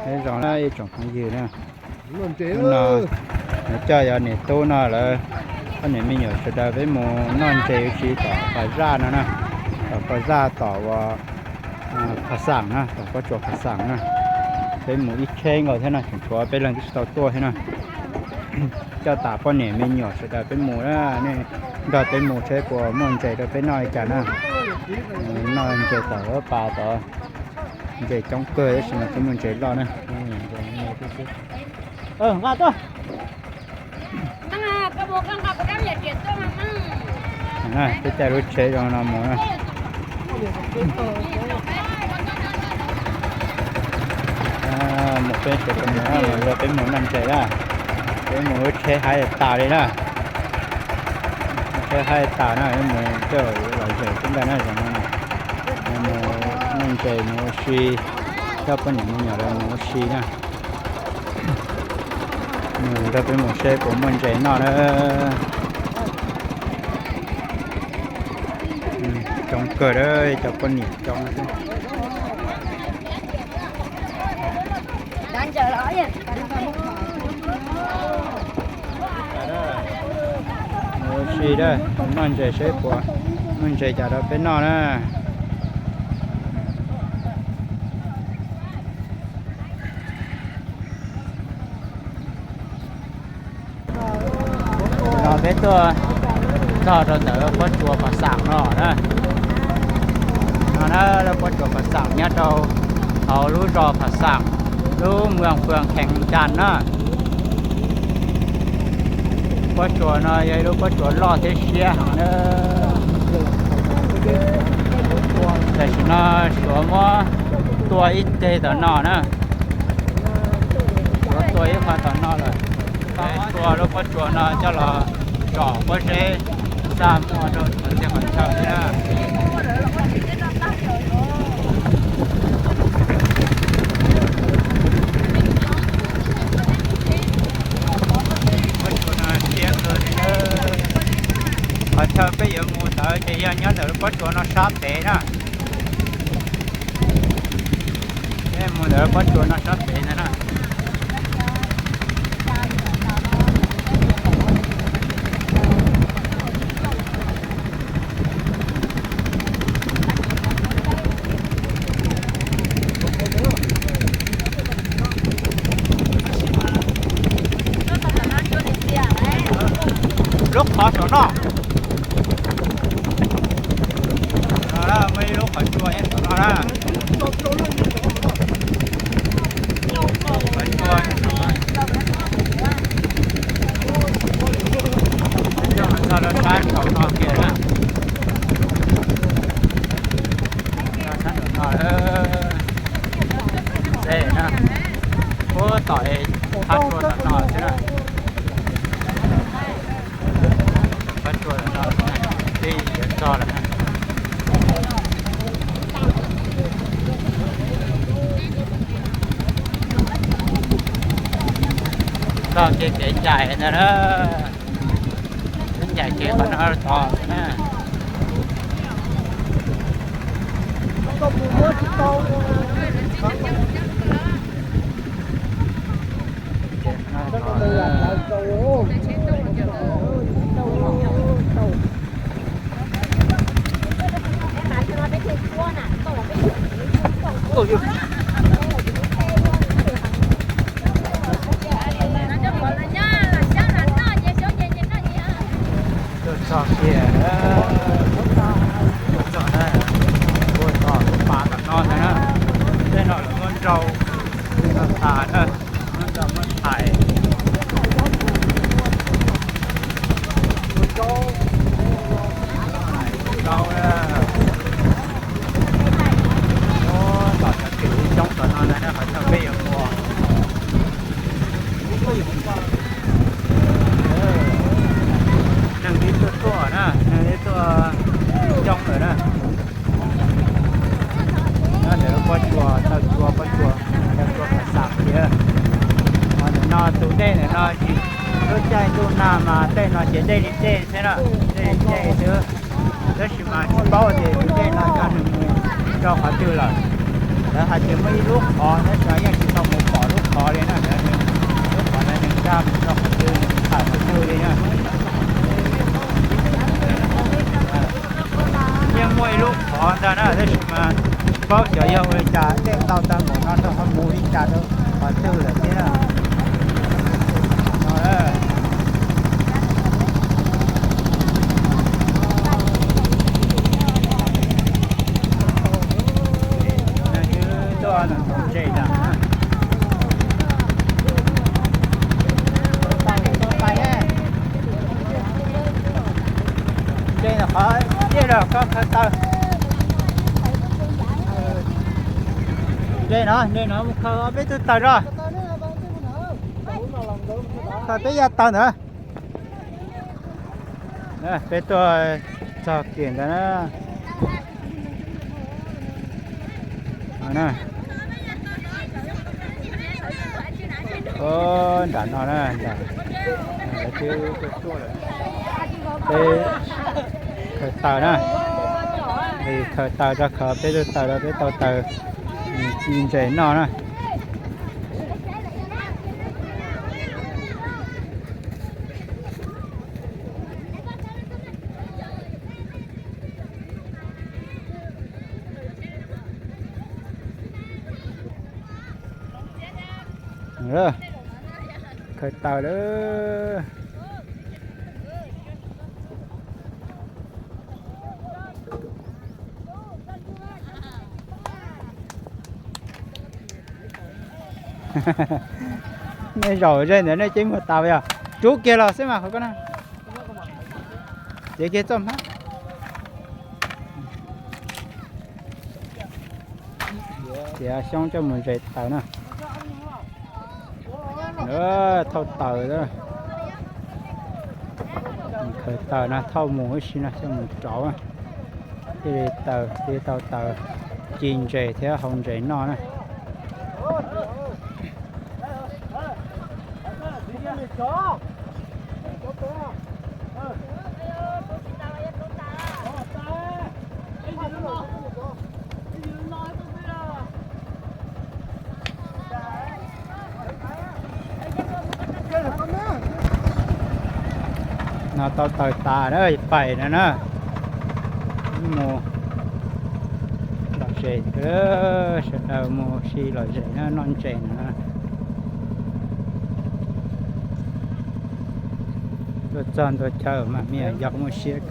Nyob zoo na ib tsoom phooj ywg na, hnub no kuv coj yog niam tub no lawv poj niam me nyuam sawv daws peb mus noj ntses ua si tom pas zaj no na, tom pas zaj tom uas Pha Xaam na, tom pob tsuas Pha Xaam na. Peb mus ib tsheb nkaus thiab no, tseem tshuav peb leeg twb tsis tau tuaj thiab no. Coj tas poj niam me nyuam sawv daws peb mus na, nej nrog peb mus seb puas muaj ntses rau peb noj li cas na. Noj ntses tom lub pas tod, ntses coob kawg tab sis mas tsis muaj ntses loj na. Nqa tuaj. Twb caij lub tsheb zoo no mus na. Mus peb sawv daws mus, peb mus noj ntses na. Peb mus lub tsheb haib tas li na. Lub tsheb haib tas na, peb mus coj los zem xwb ntag na, zoo no na. Mus noj ntses mus ua si, coj poj niam me nyuam lawv mus ua si na. Nrog peb mus seb puas muaj ntses noj na. Coob kawg, cov poj niam coob. Mus ua si na, noj ntses seb puas muaj ntses cas rau peb noj na. No peb tuaj txog rau ntawm pob tsuas Pha Xaam no na. No na, lub pob tsuas Pha Xaam nyob rau hauv lub zos Pha Xaam, lub moos Phuas Khees Cas na. Pob tsuas no yog ib lub pob tsuas loj thiab siab heev na. Tam sim no Suav muab tua ib teg tom no na. Suav tua ib qho tom no lawm. Tua lub pob tsuas no coj los tsom pob zeb xa muag rau txhua txhia qhov chaw thiab. Pob tsuas no siab kawg li na. Qhov chaw peb yuav mus ntawd ces yog nyob ntawm lub pob tsuas no sab pem na. Peb mus ntawm lub pob tsuas no sab pem ntawd na. Lub qhov saum no. No na, muaj ib lub qhov tsua nyob saum no na. Qhov tsua nyob saum no. Coj mus txog rau sab saum no kiag na. Sab saum no, xe na, puag tom qhov tsua tom no xwb na. Qhov tsua tom no, tij yuav txog lawm na. Txog kiag kev ncaim ntag na. Kev ncaim ces qhov no tod xwb na. Tuaj txog kiag, tuaj txog na, tuaj txog lub pas tom no ntag na. Tej no lawv muab nrau, nrau tas na, muab nrau muab thaiv. Nrau na. Tom cov kwm coob tom no ntag na, qhov chaw peb yuav mus. Neeg twb tuaj tuaj na, neeg twb tuaj coob lawm na. Nyob ntawm lub pob tsuas, taw tsua pob tsuas, taw tsua Pha Xaam thiab. Ntawm no tus dej ntawm no tsis, lub caij ntuj nag mas tej no ces dej li dej xwb na, dej li dej xwb. Tab sis mas tsis paub tias tus dej no cov nws mus rau qhov twg lawm. Lawv hais tias muaj ib lub qhov tab sis yeej tsis tau mus Yog ua li cas dej tau tag npaum no rau ho mus li cas rau qhov twg lawm thiab na. Tuaj ntses na. Ntses no qhov tiaj los koj khaws taws. Ntses no, ntses no mus khaws peb tug taws rau. Khaws peb yog taws ntawd. Peb tuaj txog kiag ntawd na. Nram no na, peb khaws taws na. Khaws taws rau, khaws peb tug taws rau, peb tau taws ci ntses noj na. Khaws taws lawm. Nej zaum ze ntawd nej cia muag taws yog rub kiag los xwb mas qhov ko na. Cev kiag txoj hmab. Tiav xyoob coj mus zes taws na. Thauj taws, khaws taws no thauj mus ib si no coj mus rauv. Thiaj li taws, thiaj tau taws ci ntses thiab hau ntses noj na. No tau taws tas na, pais no na. Mus lom zem, sawv daws mus si lom zem na, noj ntses no. Tuaj txog ntua chaw mas me nyuam yaus muaj siab.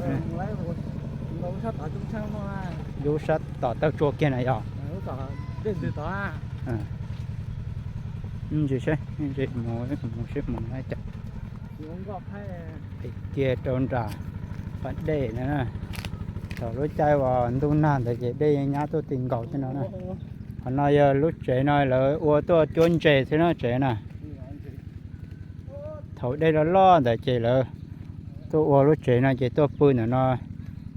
Lub sab tom taw tsua kiag na yog. Ntsis seb, mus mus seb mus na cas. Kiag rau nram pas dej na. Thaum lub caij uas ntuj nag ntawd ces dej yeej nyab tuaj ti nkaus thiab no na. Qhov no yog lub tsev no lawv ua tuaj cuab ntses xwb na tsev na. Thaum dej loj loj ntawd ces lawv tuaj ua lub tsev no ces tuaj pw ntawm no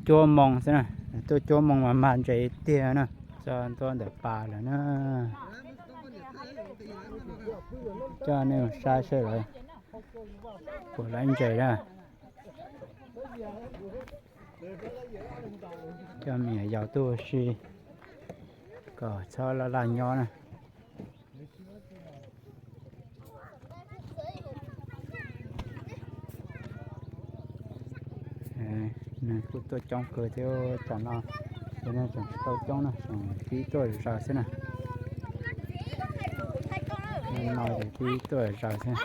cuab moo xwb na. Tuaj cuab moo mas mag ntses tiag na. Txog ntua ntawm pas lawm na. Coj nej saib seb lawv puas laiv ntses na. Coj me nyuam yaus tuaj ua si kom txhob laj laj nyob na. Nws kuj tuaj coob kawg thiab tam no, ces nej tseem tsis tau coob na, tseem tib tuaj zaws xwb na. No ces tib tuaj zaws xwb.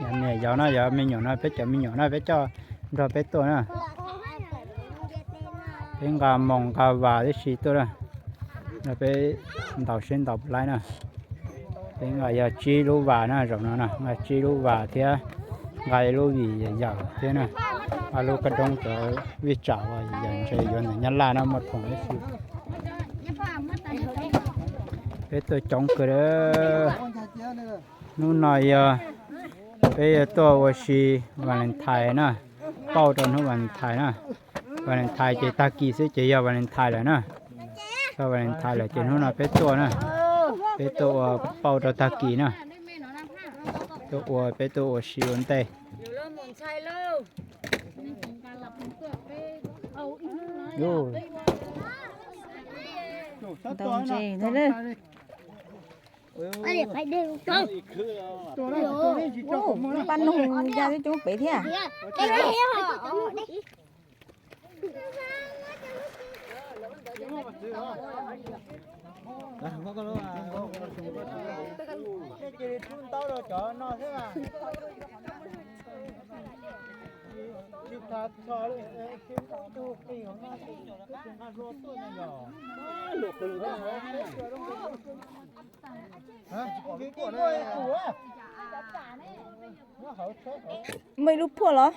Yog me nyuam yaus no, yog me nyuam no, peb cov me nyuam no peb coj nrog peb tuaj na. Peb nqa moos nqa vas tib si tuaj na, peb ntaus seb ntaus puas laib na. Peb nqa yog tsib lub vas na, zaum no na nqa tsib lub vas thiab nqa ib lub vim yam yam thiab na. Ob lub kab roob cov vij tsam uas yam ntses yuav ntawm Nyab Laj no muaj thoom tib si. Peb tuaj coob kawg. Hnub no yog peb yuav tuaj ua si Valentine na, pauj rau hnub Valentine na. Valentine ces tag kis xwb ces yog Valentine lawm na. Txog Valentine lawm ces hnub no peb tuaj na, peb tuaj ua pauj rau tag kis na. Tuaj ua, peb tuaj ua si ua ntej. Ntaus ntses ntag na. Paj noog ya twb coob pem thiab. Muaj ib lub phuaj los.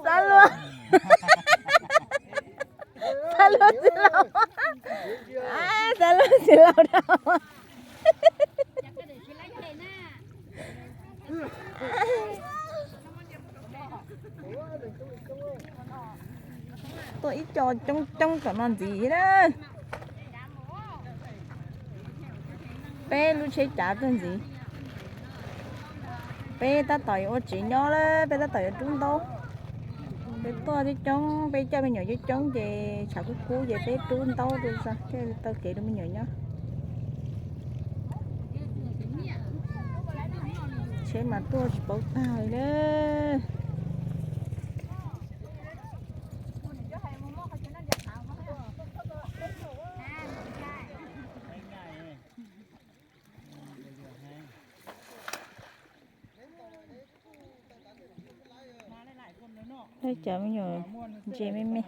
Xav luag, xav luag txiv laus, xav luag txiv laus rau. Tuaj ib co coob coob tom no ntxiv na. Peb lub tsheb cav tuaj ntxiv. Peb tab tom yuav ua tsev nyob lawm, peb tab tom yuav rub ntaub. Peb tuaj coob coob, peb coj me nyuam coob coob ces tshav kub kub ces peb rub ntaub rau tso thiaj taw kev rau me nyuam nyob. Tsheb mas tuaj tsis paub tag li na. Cov me nyuam ntses me me.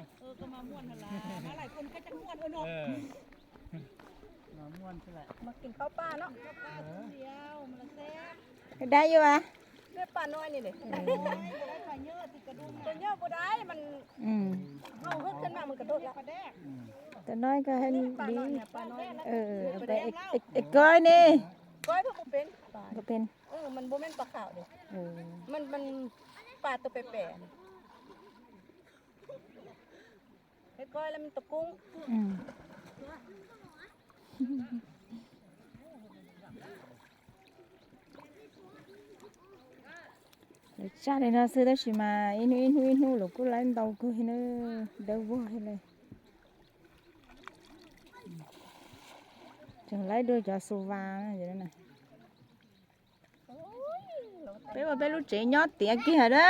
Dab yuav. Tus no koj hais li, es koj ne, koj pem, Lawv tsaj li no xwb tab sis mas ib hnub ib hnub ib hnub lawv kuj laib ntau kawg li na, dawb vog li. Tseem laib dua cov xu vas. Peb ua peb lub tsev nyob tiav kiag na.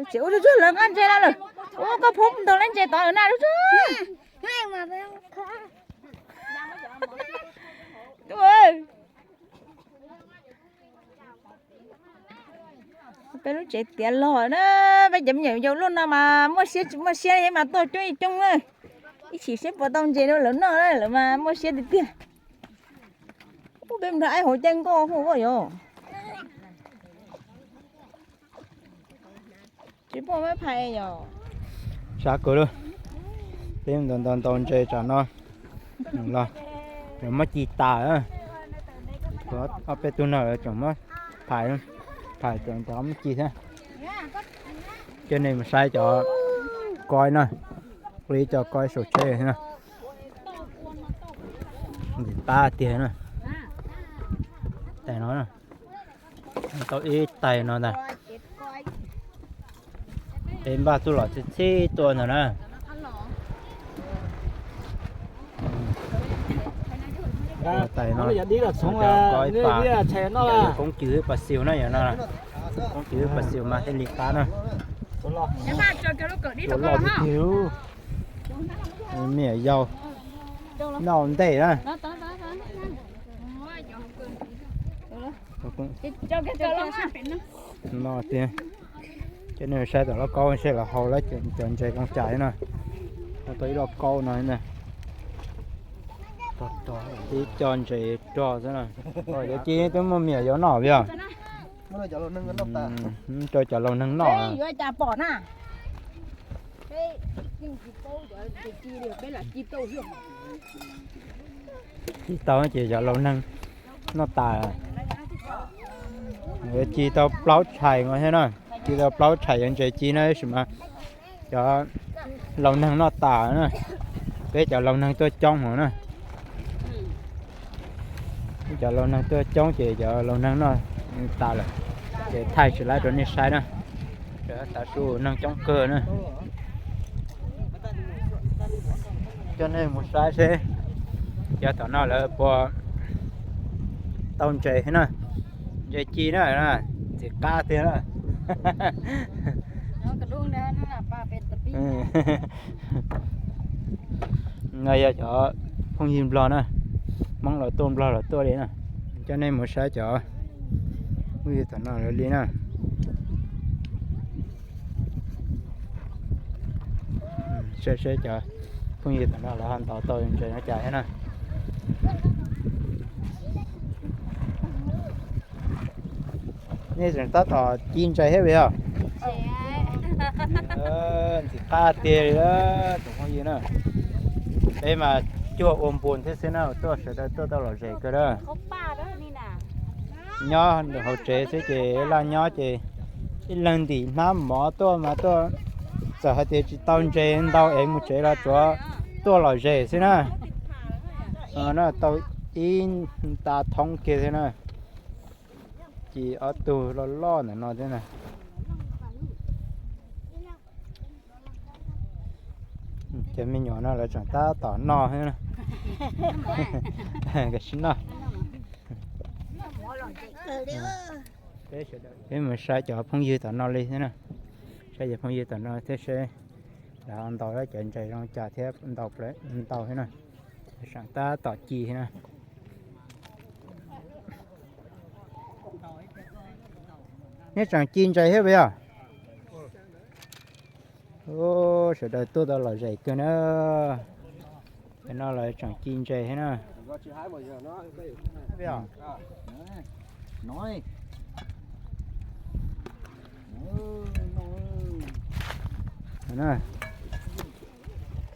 Tsev ua tsuag tsuag lawv nqa ntses los lawm. Ua koj phob ntog lawv ntses tod lawm na lub tsuag. Peb lub tsev tiav los na, peb cov me nyuam yaus luaj no mas muaj siab tsis muaj siab mas tuaj coob ib coob na. Ib chim seb puas tau ntses rau lawv noj na, lawv mas muaj siab tiag tiag. Ub, peb mus nrog aib hauv caij nkoj hu ua yog. Tsis muaj mab phais yog. Sab kawg lawm. Peb ntaus ntaus ntaus ntses tsam no los, muab ci tas. Ob peb tug no tseem muab phais, phais tseem cov muab ci thiab. Coj nej mus saib cov koib na, ua ib co koib saum tsheb na. Ntxim qab tiag na. Tais no na, tau ib tais no ntag. Peb npaj tuaj los txhij txhij tuaj ntag na. Tais no, koob cw wb pas xiu na yom no. Koob cw wb pas xiu mas thiaj li qab na. Tua loj tiag tiag. Me nyuam yaus noj ntej na. No tiag. Coj nej saib tom lauj kaub seb lawv hau lawv cov ntses zoo cas na. Tau ib lauj kaub no na. Ib co ntses rog xwb na. Yuav ci twb muaj me nyuam yaus noj yog. Rau cov laus neeg noj. Yuav cas pom na. Ci tau ces cov laus neeg noj tas. Ci tau plaub tshais no thiab na. Ci tau plaub tshais cov ntses ci na, tab sis mas cov laus neeg noj tas na. Peb cov laus neeg tuaj coob hos na. Cov laus neeg tuaj coob ces cov laus neeg noj tas lawm, ces thaij tsis laib rau nej saib na. Tav su neeg coob kawg na. Coj nej mus saib seb cov tom no lawv puas tau ntses na. Ntses ci na, ntxim qab tiag na. No yog cov phooj ywg Nplog na, Hmoob los tuaj Nplog los tuaj li na. Coj nej mus saib cov phooj ywg tom no lawv li na. Saib seb cov phooj ywg tom no lawv ho ntaus tau ntses no cas thiab na. Nej tseem tab tom ci ntses thiab puas yog? Ntxim qab tiag li tus phooj ywg na. Peb mas cuag ua npus thiab xwb na, tuaj sawv daws tuaj tau lom zem kawg na. Nyob hauv tsev xwb ces laj nyob ces ib leeg ntim hnab mov tuaj mas tuaj, txawm hais tias tsis tau ntses ntau es mus tsev los tsuav tuaj lom zem xwb na. No tau ib nta thoob kiag thiab na. Ci ob tug loj loj ntawm no thiab na. Cov me nyuam no lawv tseem tab tom noj thiab na. Nkawd sib noj. Peb mus saib cov phooj ywg tom no li thiab na. Saib cov phooj ywg tom no thiab seb lawv ho ntaus cov ntses zoo cas thiab, ntaus thiab na. Tseem tab tom ci thiab na. Nej tseem ci ntses thiab puas yog? Sawv daws tuaj tau lom zem kawg na. Cov no lawv tseem ci ntses thiab na.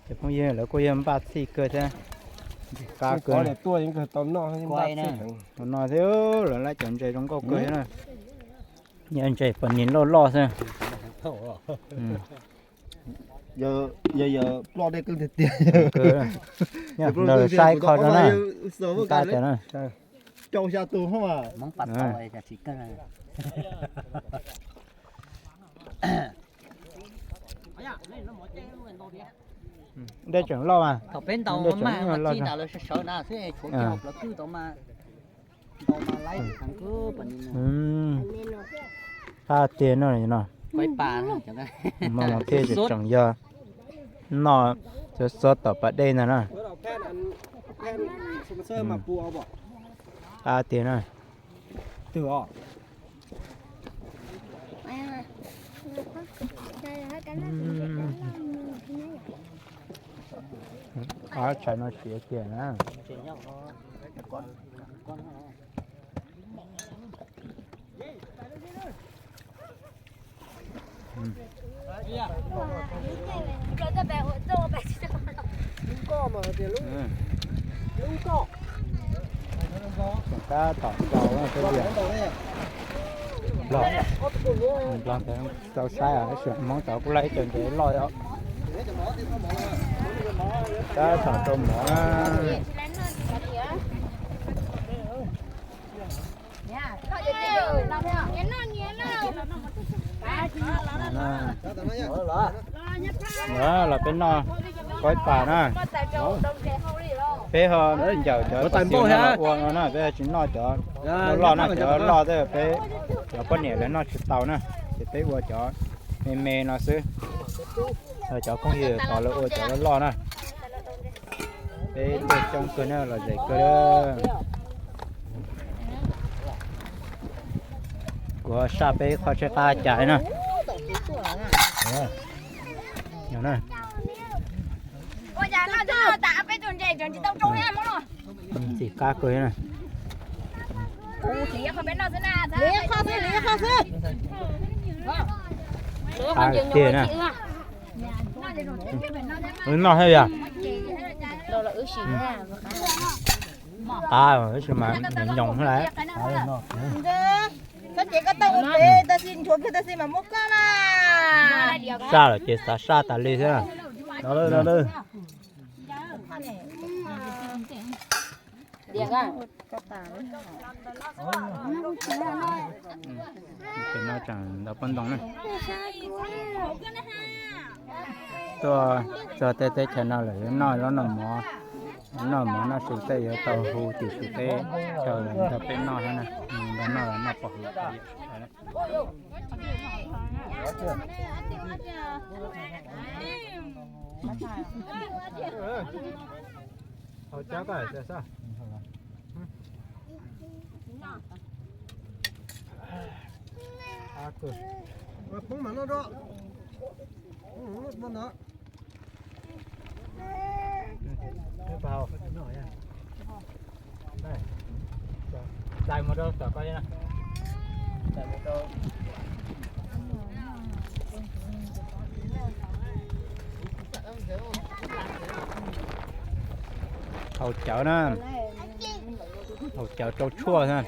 Cov phooj ywg lawv kuj yog npaj txhij kawg thiab, ntxim qab kawg. Tus no thiab lawv lab cov ntses zoo nkauj kawg thiab na. Yog ntses pos nis loj loj xwb. Yog ploj dej kawg tiag tiag. Saib kho rau na. Rau xya tus. Dej tseem loj mas. Thaum peb ntaus mas ci ntawd lawv sawv sawv na xwb tshuav kiag hauv plawv twg tau mas. Qab tiag no no. Mos mos thiaj tseem yog noj txhua txhua tom pas dej ntag na. Qab tiag na. Qab tshais no siav kiag na. Tseem tab tom ntaus thiab tiag. Nplog, Nplog tau saib os, tab sis Hmoob tod kuj laij ib co ntses loj os. Tab tom rau mov na. Los peb noj qaib pas na. Peb ho ncaws cov tais npauj thiab ua no na, peb tsis noj cov loj loj na, cov loj tej peb cov poj niam lawv noj tsis tau na, ces peb ua cov me me no xwb. Cov phooj ywg tod lawv ua cov loj loj na. Peb tuaj coob kawg na, lom zem kawg. Kuv saj peb qhov tsheb qab cas na. Ntxim qab kawg na. Qab tiag na. Wb noj thiab yog. Qab tab sis mas nyoos thiab lawm. Saj lawm ces xav saj tas li thiab. Ces no tseem ntau pob ntoo na. Tuaj txog tej teb chaws no lawm yuav noj zaub noj mov, noj mov noj su tej yuav tau hu tim su teb chaws los nrog peb noj thiab na. Nrog noj los noj pov hwv. Hau cawv na, hau cawv rau tshuaj na.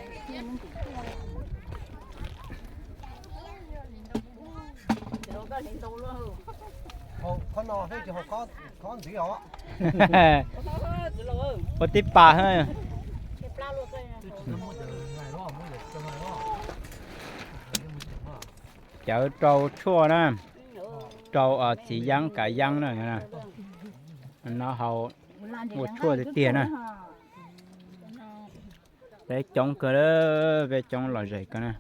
Ua tib pas. Cawv rau tshuaj na, rau txiv yaab kav yaab na. No hau ua tshuaj tiag tiag na. Peb coob kawg, peb coob lom zem kawg na.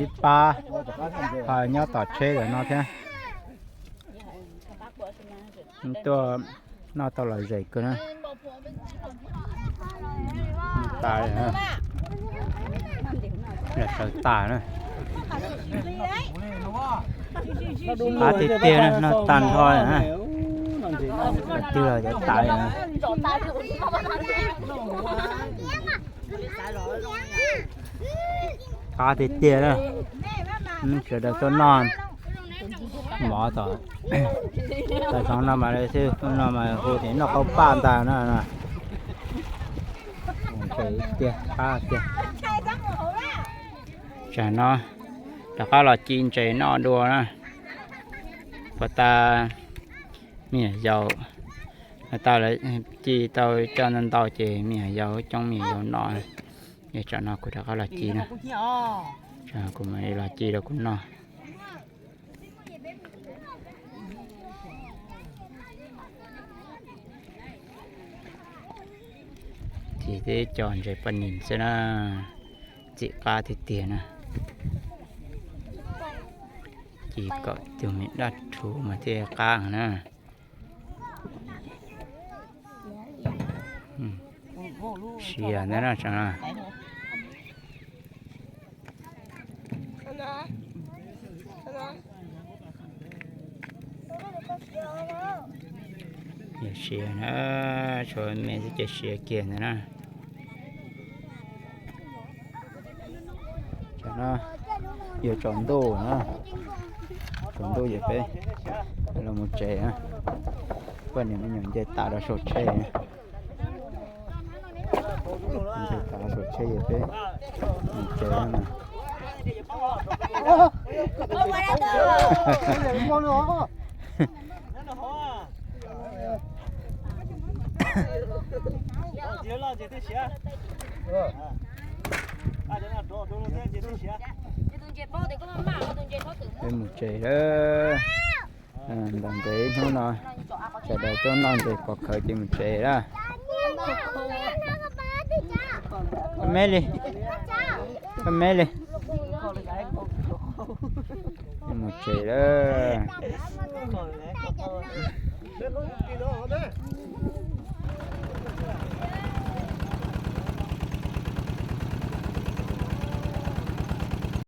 Ib pab ho nyob tom tsheb lawm no thiab. Tuaj noj tau lom zem kawg na. Tas, sawv tas na. Qab tiag tiag na, noj tag nrho na. Twg los cov tas na. Qab tiag tiag na. Sawv daws tuaj noj mov tom, tom xyoo no mas xwb no mas hu tias noj qaub paj ntag na. Tiag, qab tiag. Tsam no rov qab los ci ntses noj dua na. Puas tas me nyuam yaus, tau lawv ci tau coj ntau ntau ces me nyuam yaus coob me nyuam yaus noj. Ces tsam no kuv rov qab los ci na. Tsam kuv mam li los ci rau kuv noj. Ci tib co ntses poj nim xwb na, txim qab tiag tiag na. Ci kom tus me daj rhuv mas thiaj qab na. Siav ntawd na. Yog siav na, tshuav me xwb ces siav kiag ntawd na. Tam no yuav tsaus ntuj na, tsaus ntuj ces peb los mus tsev na. Poj niam me nyuam nce tas rau saum tsheb, nce tas rau saum tsheb ces peb mus tsev na. Peb mus tsev lawm. Ntaus ntev hnub no, sawv daws tuaj noj ntses pov khawv ces mus tsev lawm. Koj me li, koj me li. Mus tsev lawm.